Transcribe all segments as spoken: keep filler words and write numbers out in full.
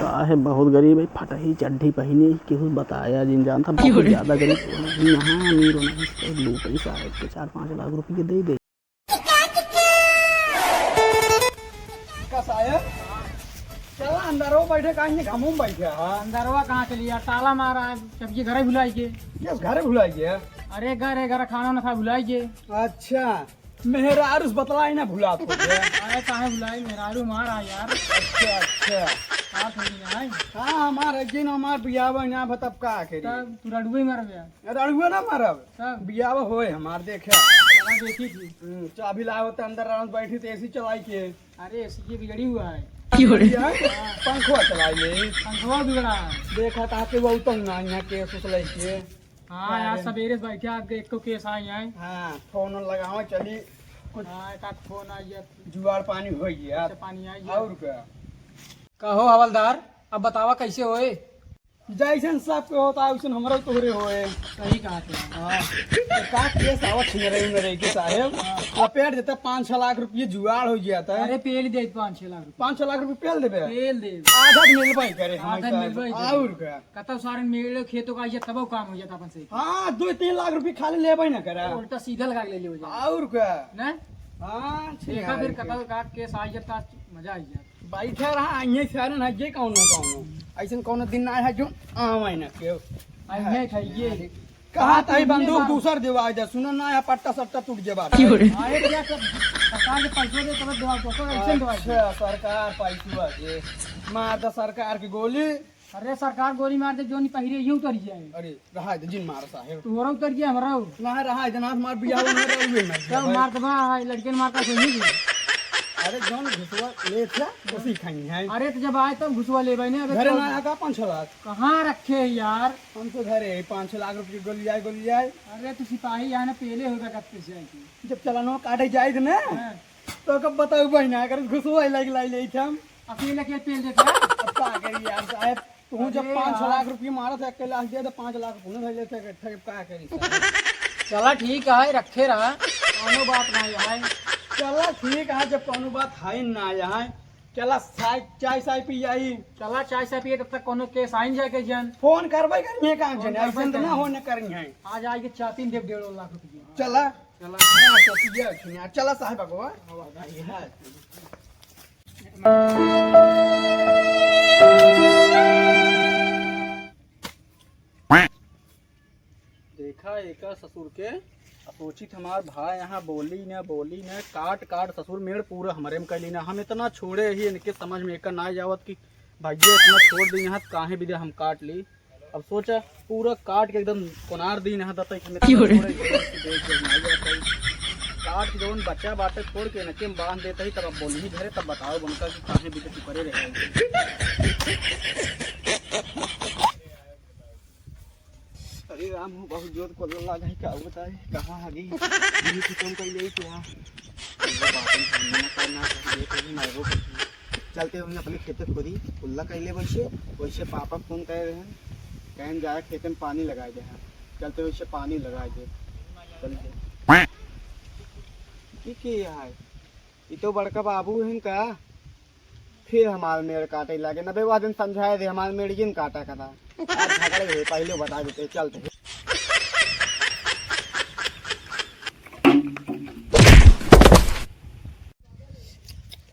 का है, बहुत गरीब है, फटही चड्ढी पहिनी, केहू बताया जिन जानता, बहुत ज्यादा गरीब। यहाँ अमीर होना है, लूटे साहब के चार पाँच लाख रुपये दे दे। का साहेब, चला अंदरवा बैठे, काहे घामू में बैठे? हाँ, अंदरवा कहाँ चली यार, ताला मारा है, चाबी घरे भुलाई के। यस, घरे भुलाई के? अरे घर है, घर खाना ना था, भुलाई के। अच्छा, मेहरारू से बतलाई ना भुलात हो गया। अरे काहे भुलाई, मेहरारू मार आ यार। अच्छा, अच्छा। का थोड़ी ना है। हाँ, हमार है, जिन हमार बियाह ना भा तब का करी? तब तू रडुए मर गया। रडुए ना मरब। तब? बियाह होए हमार, देखे। चला देखी थी। हम्म, चाबी लाओ तो अंदर आराम से बैठी तो एसी चलाई के। अरे एसी के बिगड़ी हुआ है। बिगड़ी है? हाँ। पंखवा चलाई ले। पंखवा बिगड़ा है। देखा था कि वो तो ना यहाँ के सोच ले के। हाँ यार, अरे। सवेरे से बैठे, आज एक तो केस आई है। हाँ, फोन लगावा चली, कुछ हाँ, एक आध फोन आई है। जुगाड़ पानी हो गया। अच्छा, पानी आई है। और क्या? कहो हवलदार, अब बतावा कैसे होए? जैसन सबके होता है, वैसन हमरो तोहरे होए। सही कहा थे। हाँ, तो का केस आवत है मेरे, मेरे के साहेब? हाँ। लपेट देता पाँच छह लाख रुपये जुगाड़ हो गया था। अरे पेल दे पाँच छह लाख रुपये। पाँच छह लाख रुपये पेल देबे? पेल दे। आधा मिलबे करे हम आधा साहेब। मिलबे करे। और क्या? कतौ सारन मेड़ खेतों का, ये तबो काम हो जाता अपन से। हाँ, दो तीन लाख रुपये खाली लेबे ना करा। उल्टा सीधा लगा के ले लियो जाए। और क्या? ना? हाँ, ठीक देखा है, फिर ठीक। कतौ का केस आ जाता, मजा आ जाता। बैठा रहा, अइहे सारन है, ये कौनो, कौनो। ऐसन कौनो दिन ना है जो आवे ना केहू। अइहे था, ये। कहा था, ये बंदूक दूसर देवा दे, सुनो ना, यहाँ पट्टा सट्टा टूट गया बात। अरे क्या सब सरकार के पैसों दे, तब देवा, तो ऐसे देवा। अच्छा, सरकार पैसों दे, मार दे सरकार की गोली। अरे सरकार गोली मार दे, जो नहीं पहिरे, यूं उतर जाए। अरे, रहा दे, जिन मार साहेब। तोहरा उतर गया, हमरा। ना, रहा दे, ना, हमार बियाह में रहा, ये मर गया सब भाई। मार दबा है, लड़के ने मार का सुनी। अरे, जौन घुसवा ले था, उसी खाई है। अरे, तो जब आए तब घुसवा ले भाई ने, अबे घरे तो ना आया का पाँच छह लाख? कहाँ रखे है यार? हम तो घरे है, पाँच छह लाख रुपये गोली जाए, गोली जाए। अरे, तू सिपाही यहाँ ना, पहले होगा कब से जाए तू? जब चलानो काटे जाए थे ना, हाँ। तो कब बताऊ भाई ना, अगर घुसवा लाइक लाई ले थे हम। अकेले अकेले पेल देता है। अब का करी यार साहेब, तू जब अरे पाँच यार। लाख रुपये मारा था, अकेले आज दे दे पाँच लाख, तूने धर लेते इकट्ठा, अब का करी साहेब? चला ठीक है, रखे रहा, कौनो बात ना है। चला ठीक है, जब कौनो बात है ना यहाँ, चला चाय, चाय साय पी आई। चला चाय साय पिए, तब तक कौनो केस आइन जाके जन। फोन करबे करिए काम फोन जन, करबे ऐसन तो ना करिए। होने करिए। आज आइके चातिन देव डेढ़ लाख रुपये। चला। चला। हाँ, तो पिए, चला साहेब अगवा। हाँ। देखा एका ससुर के, सोचित हमार भाई यहाँ बोली न, बोली न, काट काट ससुर मेड़ पूरा हमरे में कैली न। हम इतना छोड़े ही इनके समझ में एका ना जावत कि भैया इतना छोड़ दी यहाँ, काहे बिदे हम काट ली। अब सोचा, पूरा काट के एकदम कोनार दी यहाँ, दतई हमें की हो रे? छोड़े ही, देख के ना जावत है। काट के जौन बच्चा बाटे छोड़ के इनके में बांध देते ही, तब अब बोली ही घरे, तब बताओ उनका कि काहे बिदे चुप करे रहे। अरे राम हो, बहुत जोर कोल्ला लागा है, का बताए, कहाँ हगी? ये खत्म कर ले क्या? बात नहीं करना चाहिए, तो भी मारो। चलते हुए अपने खेते खोदी, कुल्ला कर ले वैसे, वैसे पापा फोन कर रहे हैं, कहें जाए खेते में पानी लगाए दे हैं। चलते वैसे पानी लगाए दे। चलते। की की है? ये तो बड़का बाबू हैं का? फिर हमार मेड़ काटे लागे। नबे वाह दिन समझाए दे, हमार मेड़ जिन काटा करा। आज झगड़े हुए, पहले बता देते, चलते हैं।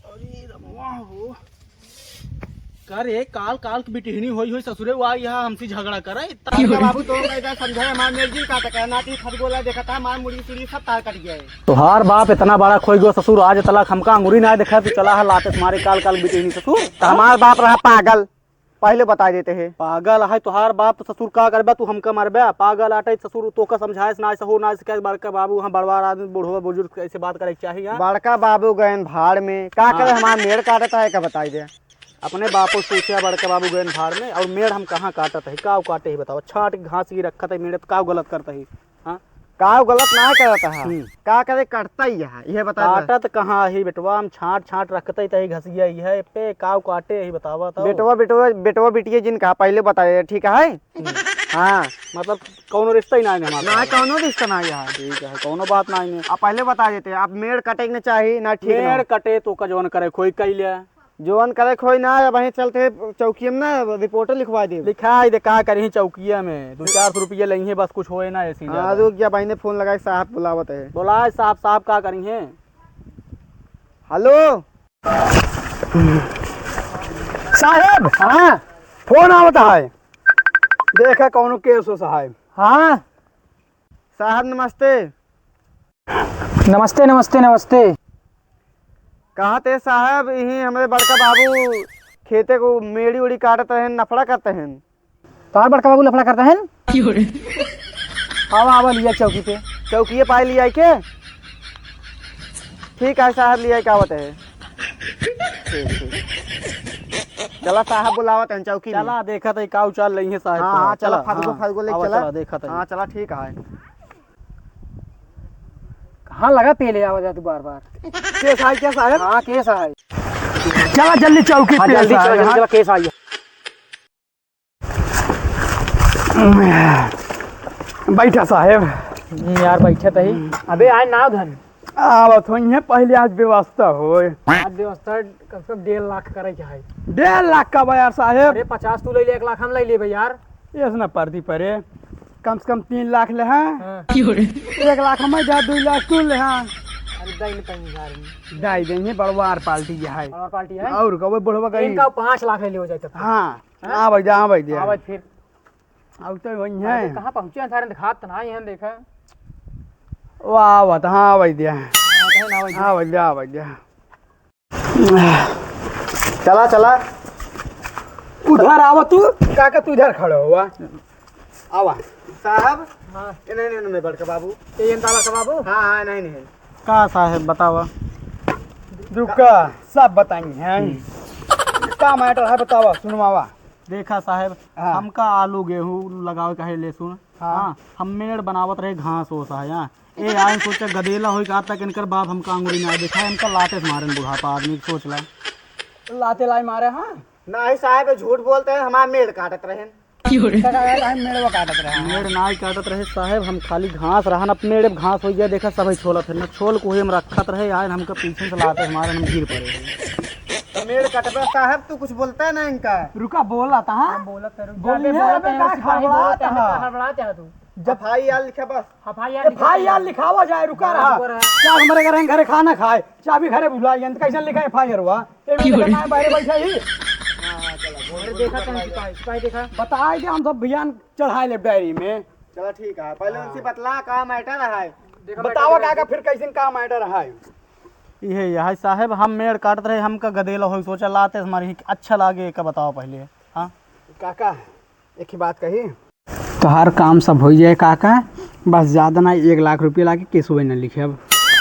अरे रमवा हो। का रे, काल काल की बिटिहनी होई होई ससुरे, वा यहाँ हमसे झगड़ा करे। इतना बाबू तो कैसा समझाए, हमार मेड़ जिन काटा करा, नाती फट गोला देखा था, हमार मुड़ी सुड़ी सब तार कट गया है। तोहार बाप इतना बड़ा खोई गो ससुर, आज तलक हमका अंगुरी ना देखा, तू चला है लाते तुम्हारे काल काल बिटिहनी ससुर। त हमार बाप रहा पागल, पहले बता देते हैं। पागल है तोहार बाप, तो ससुर का करबा, तू हमका मरबा? पागल आटे ससुर, तोका समझाए से ना सहो ना सके, बड़का बाबू, हाँ बड़वार आदमी, बुढ़वा बुजुर्ग कैसे बात करे के चाहिए, हाँ? बड़का बाबू गए भाड़ में, का हाँ। करे हमार मेड़ काटता है, का बताई दे? अपने बापू से पूछे, बड़का बाबू गए भाड़ में, और मेड़ हम कहाँ काटत है, का काटे है बताओ? छाट के घास की रखत है मेड़, का गलत करता है? हाँ? का गलत ना करत है? हम्म। का करे कटता ही है, ये बता दे। काटत कहाँ है बेटवा, हम छाट छाट रखते ही तही घसिया ही है, पे काव काटे ही बतावा तो। बेटवा, बेटवा, बेटवा बिटिया जिन कहा पहले बताए, ठीक है? हम्म। हाँ। मतलब कौनो रिश्ता ही ना है हमारा। ना, कौनो रिश्ता ना है। ठीक है, कौनो बात ना है। आप पहले बता देते, आप मेड़ कटे के ना चाहिए, ना ठीक ना। मेड़ कटे तो का जौन करे, कोई कह लिया। जौन करे के होई ना, अबहीं चलते चौकिया में ना रिपोर्ट लिखवाइ देब। लिखाइ दे, का करिहीं चौकिया में, दो चार सौ रुपया लइहें, बस कुछ होए ना ऐसी हाँ, ज्यादा। रुक जा, बहिने फोन लगाए, साहब बुलावत है। बोलाए साहब, साहब का करिहें? हेलो साहेब, हाँ। फोन आवत है, देखा कौनो केस हो साहेब। हाँ। साहब नमस्ते। नमस्ते, नमस्ते, नमस्ते। कहत है साहब, इही हमरे बड़का बाबू खेते को मेड़ी उड़ी काटत रहन, नफड़ा करत रहन। तोहार बड़का बाबू लफड़ा करत रहन? आवा, आवा, लिया चौकी पे। चौकिए पाए लिया के? ठीक है साहब, लिया के आवत है। ठीक, ठीक। चला साहब बुलावत हैं चौकी में। चला, देखत है का उचाल लइहें साहब हाँ, का। हाँ, चला, चला, फादगो, हाँ, फादगो लेके आवा, चला। चला, देखत है। हाँ, चला, ठीक है। कहाँ लगा पेले आवा जा तू बार बार? केस आए क्या साहब? हाँ, केस आए। चला जल्दी चौकी हाँ, पे जल्दी साहब, चला, जल्दी हाँ। चला, केस आई। बैठा साहेब। हम्म, यार, बैठे तही। अबे, आए ना धन। आवत होइहें, पहिले आज व्यवस्था होए। आज व्यवस्था कम से कम डेढ़ लाख करे के है। डेढ़ लाख का बा यार साहेब? अरे, पचास तू ले ले, एक लाख हम ले लेबे यार। ऐसे ना परदी परे, कम से कम तीन लाख ले, हाँ? हाँ। एक लाख हम जा, दो लाख तू ले, हाँ? अरे, दई न तनी यार। दई देंगे, बड़वार पार्टी है। बड़वार पार्टी है? और का, वो बुढ़वा गई। इनका पाँच लाख ले ले हो जाए तब। हाँ। हाँ? हाँ भाई, हाँ भाई, हाँ भाई, फिर। अब तो वही अरे, है। कहाँ पहुँचे हैं सारे, दिखात तो ना ही हैं, देखा। वाह, वाह, हाँ भाई, दिया। हाँ, कहे ना भाई। हाँ भाई, दिया, हाँ भाई, दिया। चला, चला। उधर आवा तू, काका, तू इधर खड़ा हुआ। आवा। साहब। हाँ। ए, नहीं, नहीं, नहीं, बड़का बाबू। ए, ये बड़का बाबू? हाँ, हाँ, नहीं, नहीं। का साहेब, बतावा। रुका, सब बताई हैं। हम्म। का मैटर है, बतावा, सुनवावा। देखा साहेब, हाँ। हमका आलू, गेहूँ लगावे के है, लहसुन। हाँ। हाँ, हम मेड़ बनावत रहे, घास ओस है, हाँ। ए, आए सोचा गदेला होई का तक इनकर बाप हमका अंगुरी ना दिखाए, हमका लाते से मारेन बुढ़ापा आदमी के, सोच ला। लाते लाई मारे, हाँ? नहीं साहेब, ये झूठ बोलते हैं, हमार मेड़ काटत रहेन। काका, काका, हम मेड़वा काटत रहे, हाँ। मेड़ नाई काटत रहे साहेब, हम खाली घास रहन, अब मेड़ अब घास होइ गया, देखा सब छोलत है, न छोल को हम रखत रहे, आए हमका पीछे से लाते से मारेन, हम गिर पड़े। तो मेड़ कटबे साहेब, तू कुछ बोलता है ना इनका। रुका, बोला था, हाँ? हम बोलत है, रुक जा, बोलिए, अबे, बोलत अबे, है, का सिपाही बोलत है, हड़बड़ात है? का हड़बड़ात है तू? जब एफ आई आर लिखे बस। एफ आई आर लिखे। एफ आई आर लिखावा जाए, रुका हाँ, रहा। रुका रहा। क्या हमारे घर, घरे खाना खाए, चाबी घरे भुला गया, तो कैसे लिखा एफ आई आर हुआ? ये भी देखा ना, बाहर बैठा ही। हाँ, हाँ, चला, बोल, अरे बोल, देखा बोल, कहाँ बोल। सिपाही, सिपाही देखा। बताए कि हम सब बयान चढ़ाए ले डायरी में। चला ठीक है, पहले हाँ। उनसे बतला का मैटर है। देखा बतावा मैटर काका, देखा। फिर कैसे का मैटर है? इहे, यही साहेब, हम मेड़ काटत रहे, हमका गदेला होई, सोचा लाते हमारी अच्छा लागे, का बतावा पहले, हाँ? काका, एक ही बात कही। तोहार काम सब होइ जाए काका, बस ज्यादा ना, एक लाख रुपया लागे, केसवे न लिखे अब।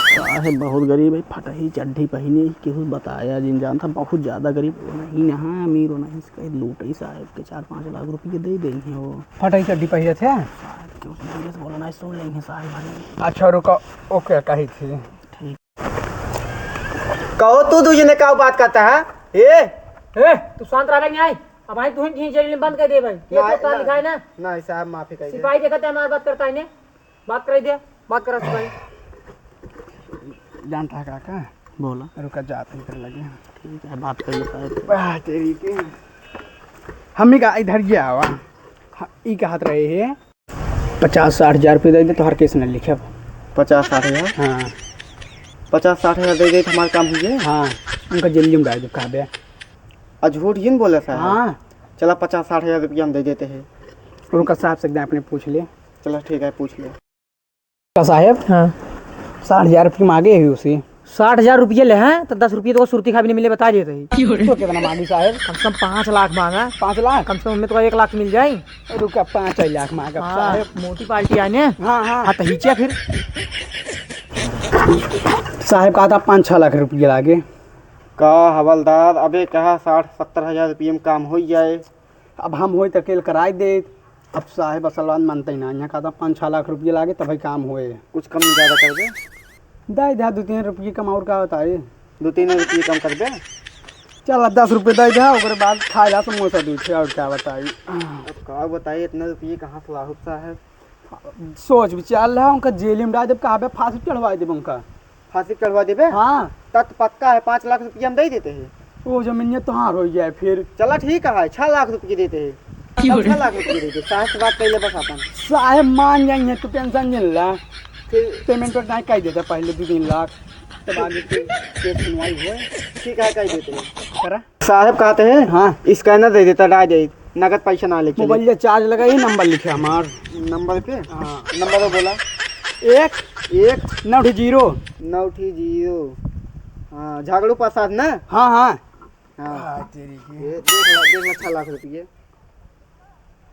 साहेब बहुत गरीब है, फटही चड्ढी पहिने, केहू बताया जिन जानता, बहुत ज्यादा गरीब, नहीं ना, अमीर होना है, कहीं लूटे साहेब के चार पाँच लाख रुपये दे देंगे वो। फटही चड्ढी पहिरे थे? साहेब के उस बोला ना, सुन लेंगे साहेब भाई। अच्छा रुको, ओके कही थी। ठीक। कहो तू दूजी ने का बात करता है? ए? ए, तू शांत रह भाई, नहीं। अब भाई तू ही जेल में बंद कर दे भाई। ये नहीं, सब तार नहीं, लिखा है ना? नहीं साहब, माफी कर दे। सिपाही देखा था हमारी बात करता है ने? बात कराई दे, बात करा सिपाही। जानता है काका? बोला। रुका जात है इधर लगे। ठीक है, बात कर लेता है। वाह, तेरी की। हम ही का इधर गया हुआ। हाँ, ई कहत रहे हैं। पचास साठ हजार रुपये दे दे, तोहार केस न लिखे अब। पचास साठ हजार? हाँ। पचास साठ हजार दे दे, तो हमारा काम हो जाए। हाँ, उनका जेल में डाल दे, कहा बे। आ, झूठ ही न बोला साहब। हाँ। चला, पचास साठ हजार रुपया हम दे देते हैं। उनका साहब से एकदम अपने पूछ ले। चला, ठीक है, पूछ ले। का साहेब? हाँ। साठ हजार रुपये मांगे ही उसे। साठ हजार रुपये ले हैं, तो दस रुपये तो सुरती खाबी नहीं मिले, बता देते ही। तो कितना मांगी साहेब? कम से कम पाँच लाख मांगा। पाँच लाख? कम से कम हमें तो एक लाख मिल जाए। रुका, पाँच लाख मांगा हाँ, साहेब। मोटी पार्टी आने। हाँ, हाँ। हाँ, तो हिचिया फिर। साहेब कहा था पाँच छः लाख रुपये लागे। का हवलदार, अबे कहा साठ सत्तर हजार रुपये में काम हो जाए। अब हम होई त केल कराई दे। अब साहेब असल बात मानते ही ना, यहाँ का था पाँच छः लाख रुपये लागे तभी काम होए। कुछ कम ज़्यादा कर दे। दे दे, दो तीन रुपये कम और का बताई? दो तीन रुपये कम कर दे। चल, दस रुपये दे दे, ओकरे बाद खाए ला समोसा दे दे, और क्या बताई? अब का बताई, इतना रुपये कहाँ से लाहूब साहेब? सोच विचार ला, उनका जेल में डाल देब, कहाँ पे फांसी चढ़वा देब उनका। फांसी चढ़वा देबे? हाँ। तब तो पक्का है, पाँच लाख रुपया हम दे देते हैं। वो जमीनिया तोहार होइ जाए फिर। चला ठीक है, छह लाख रुपये देते हैं। की हो रे? छह लाख रुपये देते, साहब से बात कर ले बस अपन। साहब मान जाएंगे, तू tension नहीं ला। फिर payment वेमेंट नहीं कर देता पहले दो तीन लाख, तो बाद में फिर केस सुनवाई हो। ठीक है, कर देते हैं। करा। साहब कहते हैं, हाँ। Scanner दे देता, डाल दे, नगद पैसा ना लेके चले। मोबाइल charge लगा, ये नंबर लिखे हमार। नंबर पे? हाँ। नंबर तो बोला। एक एक नौ ठी जीरो। नौ ठी जीरो। हाँ, झगड़ू प्रसाद ना? हाँ, हाँ। हाँ। हाँ, तेरी की। ये देख ला, देख ला, छह लाख रुपये।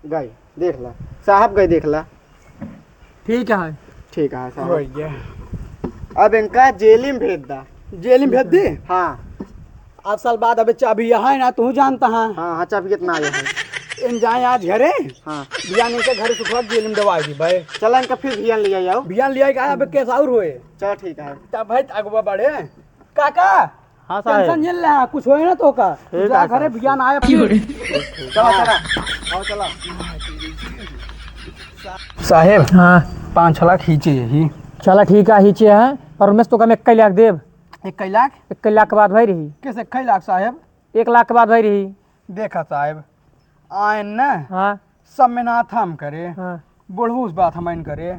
गए, देख ला। साहब गए, देख ला। ठीक है। ठीक है, साहब। हो गया। अब इनका जेल में भेज दा। जेल में भेज दी? हाँ। आज साल बाद अबे चाबी यहाँ है ना, तू जानता है। हाँ, हाँ, चाबी कितना आया है? इन जाए आज घरे। हाँ। बिहान इनके घर सुखवा जेल में दवाई दी भाई। चला इनका फिर बिहान ले जाओ। बिहान ले आए का, अबे केस और होए। चल ठीक है। तब भाई अगवा बढ़े। काका, हाँ साहब। Tension नहीं ला, कुछ होए ना तो का। ठीक जा है घरे साहब। बिहान आए फिर। चला, चला। आओ, चला। साहेब, हाँ। पाँच लाख खींचे यही। चला ठीक है, खींचे है, पर उनमें से तो कम इक्कीस लाख देब। इक्कीस लाख? इक्कीस लाख के बात भई रही। कैसे इक्कीस लाख साहेब? एक लाख के बात भई रही। देखा साहेब, आयन ना, हाँ। सब में ना थाम करे, हाँ। बुढ़ऊ से बात हम करे,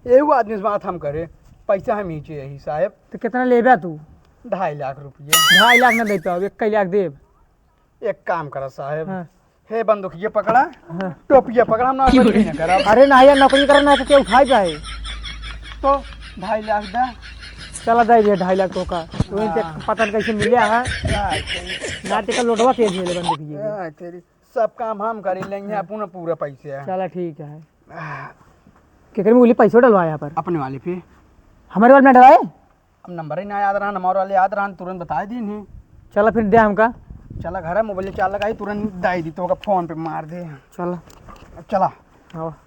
एहू आदमी से बात हम करे, पैसा हम खींचे यही साहेब। तो कितना लेबा तू? ढाई लाख रुपये। ढाई लाख ना दे पाओ, इक्कीस लाख देब। एक काम करा साहेब, हाँ। हे बंदूक ये पकड़ा, हाँ। टोपी ये पकड़ा, हम नौकरी नहीं करब। अरे ना यार, नौकरी करना है तो क्या उठाई जाए? तो ढाई लाख दा। चला दे भैया ढाई लाख तो का। तू इनके हाँ। पता नहीं कैसे मिले है। हाँ, तेरी। ना तेका लोटवा के झेले बंदूक ये। हाँ, तेरी। सब काम हम करी लेंगे, हाँ। अपना पूरा पैसे है। चला ठीक है। हाँ। केकरे में बोली पैसो डलवाए यहाँ पर? अपने वाले पे। हमारे वाले में डलवाए? अब नंबर ही ना याद रहा, नंबर वाले याद रहा, तुरंत बताए दीन ही। चला फिर दे हमका। चला घर है, मोबाइल चार्ज लगाई, तुरंत दाई दी, तो का फोन पे मार दे। चला। अब चला। हाँ।